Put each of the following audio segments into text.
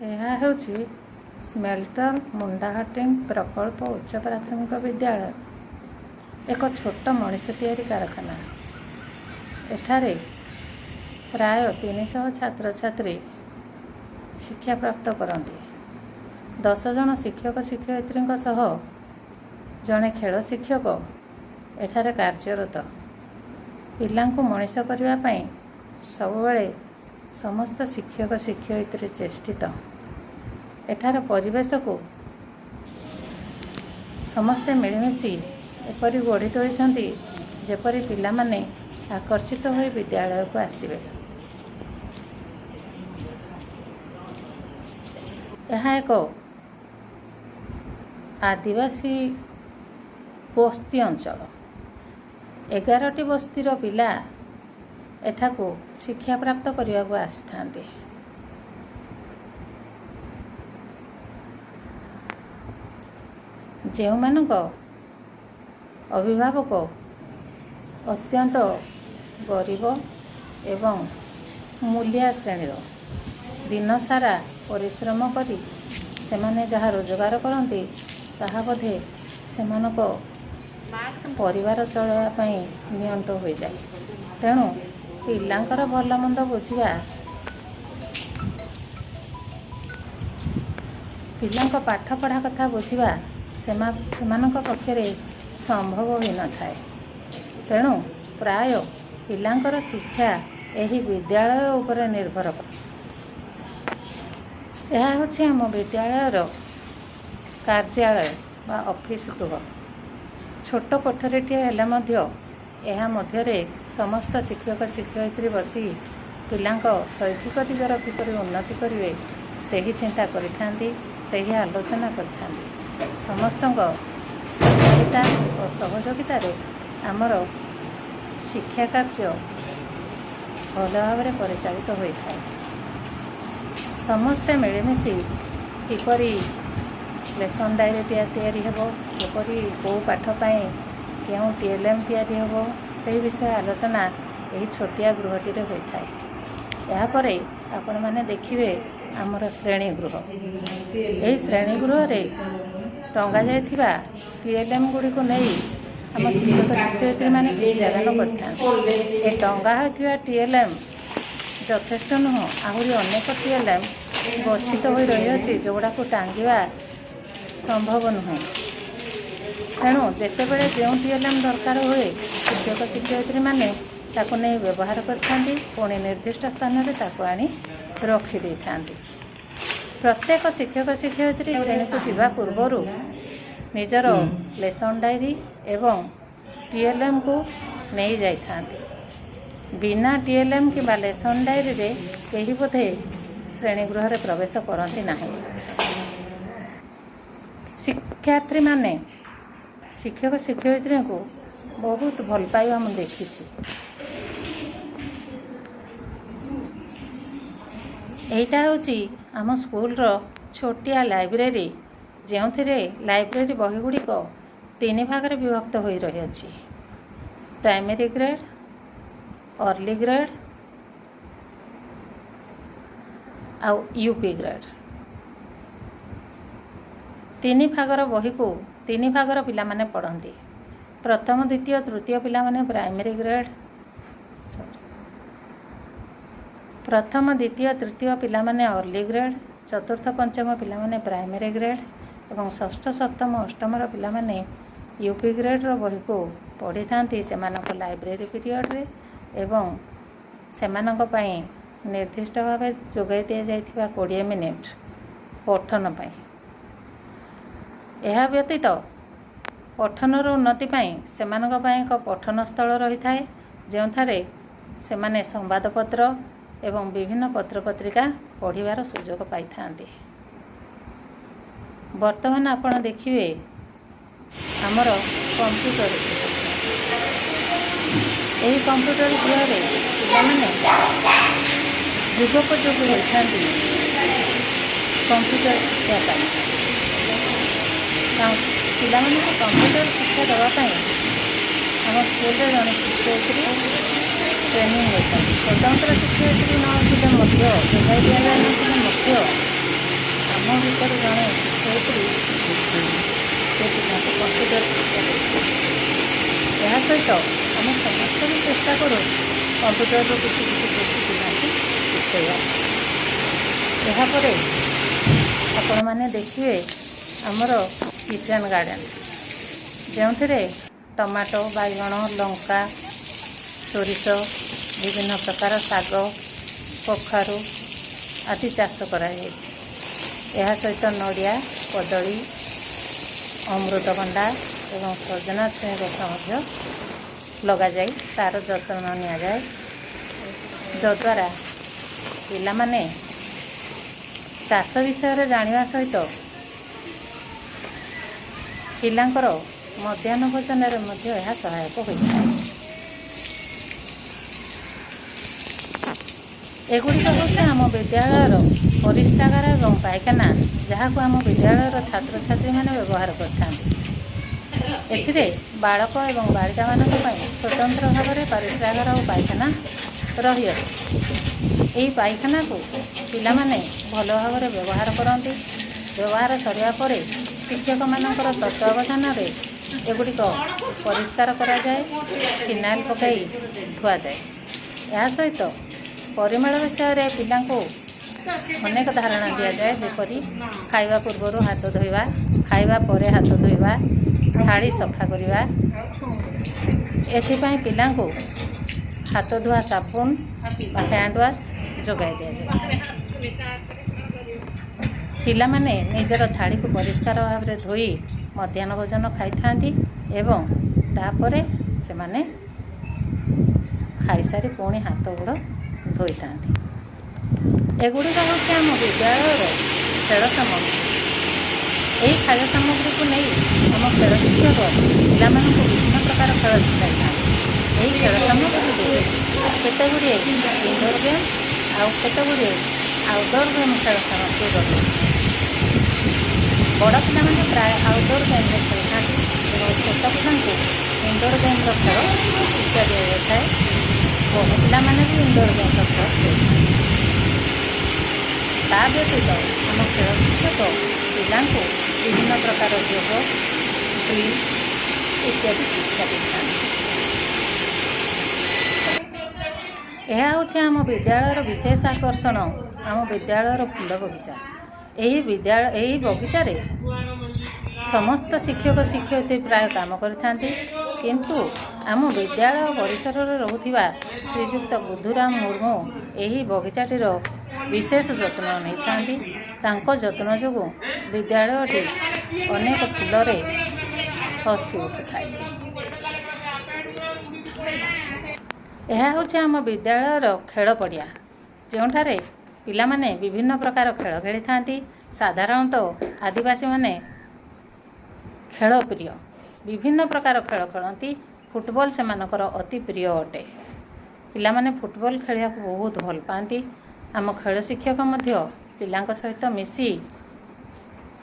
ଏହା ହେଉଛି ସ୍ମେଲ୍ଟର ମୁଣ୍ଡାହାଟିଂ ପ୍ରକଳ୍ପ ଉଚ୍ଚ ପ୍ରାଥମିକ ବିଦ୍ୟାଳୟ, ଏକ ଛୋଟ ମଣିଷ ତିଆରି କାରଖାନା। ଏଠାରେ ପ୍ରାୟ 300 ଛାତ୍ରଛାତ୍ରୀ ଶିକ୍ଷା ପ୍ରାପ୍ତ କରନ୍ତି। 10 ଜଣ ଶିକ୍ଷକ ଶିକ୍ଷୟିତ୍ରୀଙ୍କ ସହ ଜଣେ ଖେଳ ଶିକ୍ଷକ ଏଠାରେ କାର୍ଯ୍ୟରତ। ପିଲାଙ୍କୁ ମଣିଷ କରିବା ପାଇଁ ସବୁବେଳେ ସମସ୍ତ ଶିକ୍ଷକ ଶିକ୍ଷୟିତ୍ରୀ ଚେଷ୍ଟିତ। ଏଠାର ପରିବେଶକୁ ସମସ୍ତେ ମିଳିମିଶି ଏପରି ଗଢ଼ି ତୋଳିଛନ୍ତି, ଯେପରି ପିଲାମାନେ ଆକର୍ଷିତ ହୋଇ ବିଦ୍ୟାଳୟକୁ ଆସିବେ। ଏହା ଏକ ଆଦିବାସୀ ବସ୍ତି ଅଞ୍ଚଳ। 11ଟି ବସ୍ତିର ପିଲା ଏଠାକୁ ଶିକ୍ଷା ପ୍ରାପ୍ତ କରିବାକୁ ଆସିଥାନ୍ତି। ଯେଉଁମାନଙ୍କ ଅଭିଭାବକ ଅତ୍ୟନ୍ତ ଗରିବ ଏବଂ ମୂଲିଆ ଶ୍ରେଣୀର, ଦିନସାରା ପରିଶ୍ରମ କରି ସେମାନେ ଯାହା ରୋଜଗାର କରନ୍ତି, ତାହା ବୋଧେ ସେମାନଙ୍କ ପରିବାର ଚଳାଇବା ପାଇଁ ନିଅଣ୍ଟ ହୋଇଯାଏ। ତେଣୁ ପିଲାଙ୍କର ଭଲ ମନ୍ଦ ବୁଝିବା, ପିଲାଙ୍କ ପାଠପଢ଼ା କଥା ବୁଝିବା ସେମାନଙ୍କ ପକ୍ଷରେ ସମ୍ଭବ ହୋଇନଥାଏ। ତେଣୁ ପ୍ରାୟ ପିଲାଙ୍କର ଶିକ୍ଷା ଏହି ବିଦ୍ୟାଳୟ ଉପରେ ନିର୍ଭର କରେ। ଏହା ହେଉଛି ଆମ ବିଦ୍ୟାଳୟର କାର୍ଯ୍ୟାଳୟ ବା ଅଫିସ ଗୃହ। ଛୋଟ କୋଠରୀଟିଏ ହେଲେ ମଧ୍ୟ ଏହା ମଧ୍ୟରେ ସମସ୍ତ ଶିକ୍ଷକ ଶିକ୍ଷୟିତ୍ରୀ ବସି ପିଲାଙ୍କ ଶୈକ୍ଷିକ ଦିଗର କିପରି ଉନ୍ନତି କରିବେ, ସେହି ଚିନ୍ତା କରିଥାନ୍ତି, ସେହି ଆଲୋଚନା କରିଥାନ୍ତି। ସମସ୍ତଙ୍କ ସହଭାଗିତା ଓ ସହଯୋଗିତାରେ ଆମର ଶିକ୍ଷା କାର୍ଯ୍ୟ ଭଲ ଭାବରେ ପରିଚାଳିତ ହୋଇଥାଏ। ସମସ୍ତେ ମିଳିମିଶି କିପରି ଲେସନ୍ ଡାଏରୀ ତିଆରି ହେବ, କିପରି କେଉଁ ପାଠ ପାଇଁ କେଉଁ ଟିଏଲ୍ଏମ୍ ତିଆରି ହେବ, ସେହି ବିଷୟ ଆଲୋଚନା ଏହି ଛୋଟିଆ ଗୃହଟିରେ ହୋଇଥାଏ। ଏହାପରେ ଆପଣମାନେ ଦେଖିବେ ଆମର ଶ୍ରେଣୀ ଗୃହ। ଏହି ଶ୍ରେଣୀ ଗୃହରେ ଟଙ୍ଗା ଯାଇଥିବା ଟିଏଲ୍ଏମ୍ ଗୁଡ଼ିକୁ ନେଇ ଆମ ଶିକ୍ଷକ ଶିକ୍ଷୟିତ୍ରୀମାନେ ଶିକ୍ଷାଦାନ କରିଥାନ୍ତି। ଏ ଟଙ୍ଗା ହୋଇଥିବା ଟିଏଲ୍ଏମ୍ ଯଥେଷ୍ଟ ନୁହଁ, ଆହୁରି ଅନେକ ଟିଏଲ୍ଏମ୍ ଗଚ୍ଛିତ ହୋଇ ରହିଅଛି, ଯେଉଁଗୁଡ଼ାକୁ ଟାଙ୍ଗିବା ସମ୍ଭବ ନୁହେଁ। ତେଣୁ ଯେତେବେଳେ ଯେଉଁ ଟିଏଲ୍ଏମ୍ ଦରକାର ହୁଏ, ଶିକ୍ଷକ ଶିକ୍ଷୟିତ୍ରୀମାନେ ତାକୁ ନେଇ ବ୍ୟବହାର କରିଥାନ୍ତି, ପୁଣି ନିର୍ଦ୍ଦିଷ୍ଟ ସ୍ଥାନରେ ତାକୁ ଆଣି ରଖିଦେଇଥାନ୍ତି। ପ୍ରତ୍ୟେକ ଶିକ୍ଷକ ଶିକ୍ଷୟିତ୍ରୀ ଶ୍ରେଣୀକୁ ଯିବା ପୂର୍ବରୁ ନିଜର ଲେସନ୍ ଡାଏରୀ ଏବଂ ଟିଏଲ୍ଏମ୍କୁ ନେଇ ଯାଇଥାନ୍ତି। ବିନା ଟିଏଲ୍ଏମ୍ କିମ୍ବା ଲେସନ୍ ଡାଏରୀରେ କେହି ବୋଧେ ଶ୍ରେଣୀ ଗୃହରେ ପ୍ରବେଶ କରନ୍ତି ନାହିଁ। ଶିକ୍ଷାର୍ଥୀମାନେ ଶିକ୍ଷକ ଶିକ୍ଷୟିତ୍ରୀଙ୍କୁ ବହୁତ ଭଲ ପାଇବା ମୁଁ ଦେଖିଛି। ଏଇଟା ହେଉଛି ଆମ ସ୍କୁଲର ଛୋଟିଆ ଲାଇବ୍ରେରୀ, ଯେଉଁଥିରେ ଲାଇବ୍ରେରୀ ବହି ଗୁଡ଼ିକ ତିନି ଭାଗରେ ବିଭକ୍ତ ହୋଇ ରହିଅଛି: ପ୍ରାଇମେରୀ ଗ୍ରେଡ଼୍, ଅର୍ଲି ଗ୍ରେଡ଼୍ ଆଉ ୟୁପି ଗ୍ରେଡ଼୍। ତିନି ଭାଗର ବହିକୁ ତିନି ଭାଗର ପିଲାମାନେ ପଢ଼ନ୍ତି। ପ୍ରଥମ, ଦ୍ୱିତୀୟ, ତୃତୀୟ ପିଲାମାନେ ପ୍ରାଇମେରୀ ଗ୍ରେଡ଼୍, ପ୍ରଥମ, ଦ୍ୱିତୀୟ, ତୃତୀୟ ପିଲାମାନେ ଅର୍ଲି ଗ୍ରେଡ଼୍, ଚତୁର୍ଥ, ପଞ୍ଚମ ପିଲାମାନେ ପ୍ରାଇମେରୀ ଗ୍ରେଡ଼୍ ଏବଂ ଷଷ୍ଠ, ସପ୍ତମ, ଅଷ୍ଟମର ପିଲାମାନେ ୟୁପି ଗ୍ରେଡ଼୍ର ବହିକୁ ପଢ଼ିଥାନ୍ତି ସେମାନଙ୍କ ଲାଇବ୍ରେରୀ ପିରିୟଡ଼ରେ ଏବଂ ସେମାନଙ୍କ ପାଇଁ ନିର୍ଦ୍ଦିଷ୍ଟ ଭାବେ ଯୋଗାଇ ଦିଆଯାଇଥିବା 20 ମିନିଟ୍ ପଠନ ପାଇଁ। ଏହା ବ୍ୟତୀତ ପଠନର ଉନ୍ନତି ପାଇଁ ସେମାନଙ୍କ ପାଇଁ ଏକ ପଠନ ସ୍ଥଳ ରହିଥାଏ, ଯେଉଁଠାରେ ସେମାନେ ସମ୍ବାଦପତ୍ର ଏବଂ ବିଭିନ୍ନ ପତ୍ରପତ୍ରିକା ପଢ଼ିବାର ସୁଯୋଗ ପାଇଥାନ୍ତି। ବର୍ତ୍ତମାନ ଆପଣ ଦେଖିବେ ଆମର କମ୍ପ୍ୟୁଟର। ଏହି କମ୍ପ୍ୟୁଟର ଗୃହରେ ପିଲାମାନେ ଯୁଗୋପଯୋଗୀ ହୋଇଥାନ୍ତି କମ୍ପ୍ୟୁଟର ଶିକ୍ଷା ପାଇଁ। ପିଲାମାନଙ୍କୁ କମ୍ପ୍ୟୁଟର ଶିକ୍ଷା ଦେବା ପାଇଁ ଆମ ସ୍କୁଲରେ ଜଣେ ଶିକ୍ଷୟିତ୍ରୀ ଟ୍ରେନିଂ ନେଇଥାନ୍ତି। ସ୍ୱତନ୍ତ୍ର ଶିକ୍ଷୟିତ୍ରୀ ନଥିଲେ ମଧ୍ୟ, ଯୋଗାଇ ଦିଆଯାଇନଥିଲେ ମଧ୍ୟ କମ୍ପ୍ୟୁଟର ଶିକ୍ଷା ଦେଇଥାଉ। ଏହା ସହିତ ଆମେ ସମସ୍ତେ ବି ଚେଷ୍ଟା କରୁ କମ୍ପ୍ୟୁଟରରୁ କିଛି କିଛି କିଛି ପିଲାଙ୍କୁ ଶିଖାଇବା। ଏହାପରେ ଆପଣମାନେ ଦେଖିବେ ଆମର କିଚେନ୍ ଗାର୍ଡ଼େନ୍, ଯେଉଁଥିରେ ଟମାଟୋ, ବାଇଗଣ, ଲଙ୍କା, ସୋରିଷ, ବିଭିନ୍ନ ପ୍ରକାର ଶାଗ, କଖାରୁ ଆଦି ଚାଷ କରାଯାଇଛି। ଏହା ସହିତ ନଡ଼ିଆ, କଦଳୀ, ଅମୃତଭଣ୍ଡା ଏବଂ ସଜନା ଛୁଇଁ ଗଛ ମଧ୍ୟ ଲଗାଯାଇ ତା'ର ଯତ୍ନ ନିଆଯାଏ, ଯଦ୍ୱାରା ପିଲାମାନେ ଚାଷ ବିଷୟରେ ଜାଣିବା ସହିତ ପିଲାଙ୍କର ମଧ୍ୟାହ୍ନ ଭୋଜନରେ ମଧ୍ୟ ଏହା ସହାୟକ ହୋଇଥାଏ। ଏଗୁଡ଼ିକ ହେଉଛି ଆମ ବିଦ୍ୟାଳୟର ପରିସ୍ରାଗାର ଏବଂ ପାଇଖାନା, ଯାହାକୁ ଆମ ବିଦ୍ୟାଳୟର ଛାତ୍ରଛାତ୍ରୀମାନେ ବ୍ୟବହାର କରିଥାନ୍ତି। ଏଥିରେ ବାଳକ ଏବଂ ବାଳିକାମାନଙ୍କ ପାଇଁ ସ୍ୱତନ୍ତ୍ର ଭାବରେ ପରିସ୍ରାଗାର ଓ ପାଇଖାନା ରହିଅଛି। ଏହି ପାଇଖାନାକୁ ପିଲାମାନେ ଭଲ ଭାବରେ ବ୍ୟବହାର କରନ୍ତି। ବ୍ୟବହାର ସରିବା ପରେ ଶିକ୍ଷକମାନଙ୍କର ତତ୍ତ୍ୱାବଧାନରେ ଏଗୁଡ଼ିକ ପରିଷ୍କାର କରାଯାଏ, ଫିନାଇଲ୍ ପକାଇ ଧୁଆଯାଏ। ଏହା ସହିତ ପରିମଳ ବିଷୟରେ ପିଲାଙ୍କୁ ଅନେକ ଧାରଣା ଦିଆଯାଏ, ଯେପରି ଖାଇବା ପୂର୍ବରୁ ହାତ ଧୋଇବା, ଖାଇବା ପରେ ହାତ ଧୋଇବା, ଥାଳି ସଫା କରିବା। ଏଥିପାଇଁ ପିଲାଙ୍କୁ ହାତ ଧୁଆ ସାବୁନ ବା ହ୍ୟାଣ୍ଡ ୱାଶ୍ ଯୋଗାଇ ଦିଆଯାଇଥାଏ। ପିଲାମାନେ ନିଜର ଥାଳିକୁ ପରିଷ୍କାର ଭାବରେ ଧୋଇ ମଧ୍ୟାହ୍ନ ଭୋଜନ ଖାଇଥାନ୍ତି ଏବଂ ତାପରେ ସେମାନେ ଖାଇସାରି ପୁଣି ହାତ ଗୋଡ଼ ଧୋଇଥାନ୍ତି। ଏଗୁଡ଼ିକ ହେଉଛି ଆମ ବିଦ୍ୟାଳୟର ଖେଳ ସାମଗ୍ରୀ। ଏହି ଖେଳ ସାମଗ୍ରୀକୁ ନେଇ ଆମ ଖେଳ ଶିକ୍ଷକ ପିଲାମାନଙ୍କୁ ବିଭିନ୍ନ ପ୍ରକାର ଖେଳ ଶିଖାଇଥାନ୍ତି। ଏହି ଖେଳ ସାମଗ୍ରୀରେ କେତେ ଗୁଡ଼ିଏ ଇନଡୋର୍ ଗେମ୍ ଆଉ କେତେ ଗୁଡ଼ିଏ ଆଉଟଡୋର୍ ଗେମ୍ ଖେଳ ସାମଗ୍ରୀ ରହିଛି। ବଡ଼ ପିଲାମାନେ ପ୍ରାୟ ଆଉଟଡୋର୍ ଗେମ୍ରେ ଖେଳିଥାନ୍ତି ଏବଂ ଛୋଟ ପିଲାଙ୍କୁ ଇନଡୋର୍ ଗେମ୍ର ଖେଳ ଶିକ୍ଷା ଦିଆଯାଇଥାଏ। ବଡ଼ ପିଲାମାନେ ବି ଇନଡୋର୍ ଗେମ୍ର ଖେଳ ଖେଳିଥାନ୍ତି। ତା ବ୍ୟତୀତ ଆମ ଖେଳ ଶିକ୍ଷକ ପିଲାଙ୍କୁ ବିଭିନ୍ନ ପ୍ରକାର ଯୋଗ, ଡ୍ରିଲ୍ ଇତ୍ୟାଦି ଶିକ୍ଷା ଦେଇଥାନ୍ତି। ଏହା ହେଉଛି ଆମ ବିଦ୍ୟାଳୟର ବିଶେଷ ଆକର୍ଷଣ, ଆମ ବିଦ୍ୟାଳୟର ଫୁଲ ବଗିଚା। ଏହି ବିଦ୍ୟାଳୟ ଏହି ବଗିଚାରେ ସମସ୍ତ ଶିକ୍ଷକ ଶିକ୍ଷୟିତ୍ରୀ ପ୍ରାୟ କାମ କରିଥାନ୍ତି, କିନ୍ତୁ ଆମ ବିଦ୍ୟାଳୟ ପରିସରରେ ରହୁଥିବା ଶ୍ରୀଯୁକ୍ତ ବୁଧୁରାମ ମୁର୍ମୁ ଏହି ବଗିଚାଟିର ବିଶେଷ ଯତ୍ନ ନେଇଥାନ୍ତି। ତାଙ୍କ ଯତ୍ନ ଯୋଗୁଁ ବିଦ୍ୟାଳୟଟି ଅନେକ ଫୁଲରେ ହସି ଉଠୁଥାଏ। ଏହା ହେଉଛି ଆମ ବିଦ୍ୟାଳୟର ଖେଳ ପଡ଼ିଆ, ଯେଉଁଠାରେ ପିଲାମାନେ ବିଭିନ୍ନ ପ୍ରକାର ଖେଳ ଖେଳିଥାନ୍ତି। ସାଧାରଣତଃ ଆଦିବାସୀମାନେ ଖେଳ ପ୍ରିୟ, ବିଭିନ୍ନ ପ୍ରକାର ଖେଳ ଖେଳନ୍ତି। ଫୁଟବଲ୍ ସେମାନଙ୍କର ଅତି ପ୍ରିୟ ଅଟେ। ପିଲାମାନେ ଫୁଟବଲ୍ ଖେଳିବାକୁ ବହୁତ ଭଲ ପାଆନ୍ତି। ଆମ ଖେଳ ଶିକ୍ଷକ ମଧ୍ୟ ପିଲାଙ୍କ ସହିତ ମିଶି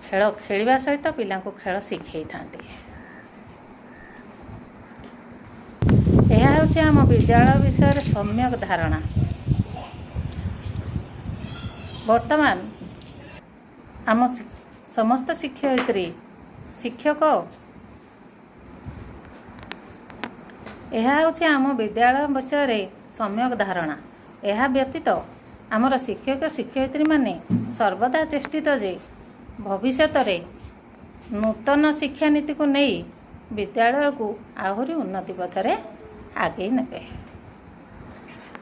ଖେଳ ଖେଳିବା ସହିତ ପିଲାଙ୍କୁ ଖେଳ ଶିଖେଇଥାନ୍ତି। ଏହା ହେଉଛି ଆମ ବିଦ୍ୟାଳୟ ବିଷୟରେ ସମ୍ୟକ ଧାରଣା। ବର୍ତ୍ତମାନ ଆମ ସମସ୍ତ ଶିକ୍ଷୟିତ୍ରୀ ଶିକ୍ଷକ, ଏହା ହେଉଛି ଆମ ବିଦ୍ୟାଳୟ ବିଷୟରେ ସମ୍ୟକ ଧାରଣା। ଏହା ବ୍ୟତୀତ ଆମର ଶିକ୍ଷକ ଶିକ୍ଷୟିତ୍ରୀମାନେ ସର୍ବଦା ଚେଷ୍ଟିତ ଯେ ଭବିଷ୍ୟତରେ ନୂତନ ଶିକ୍ଷାନୀତିକୁ ନେଇ ବିଦ୍ୟାଳୟକୁ ଆହୁରି ଉନ୍ନତି ପଥରେ ଆଗେଇ ନେବେ।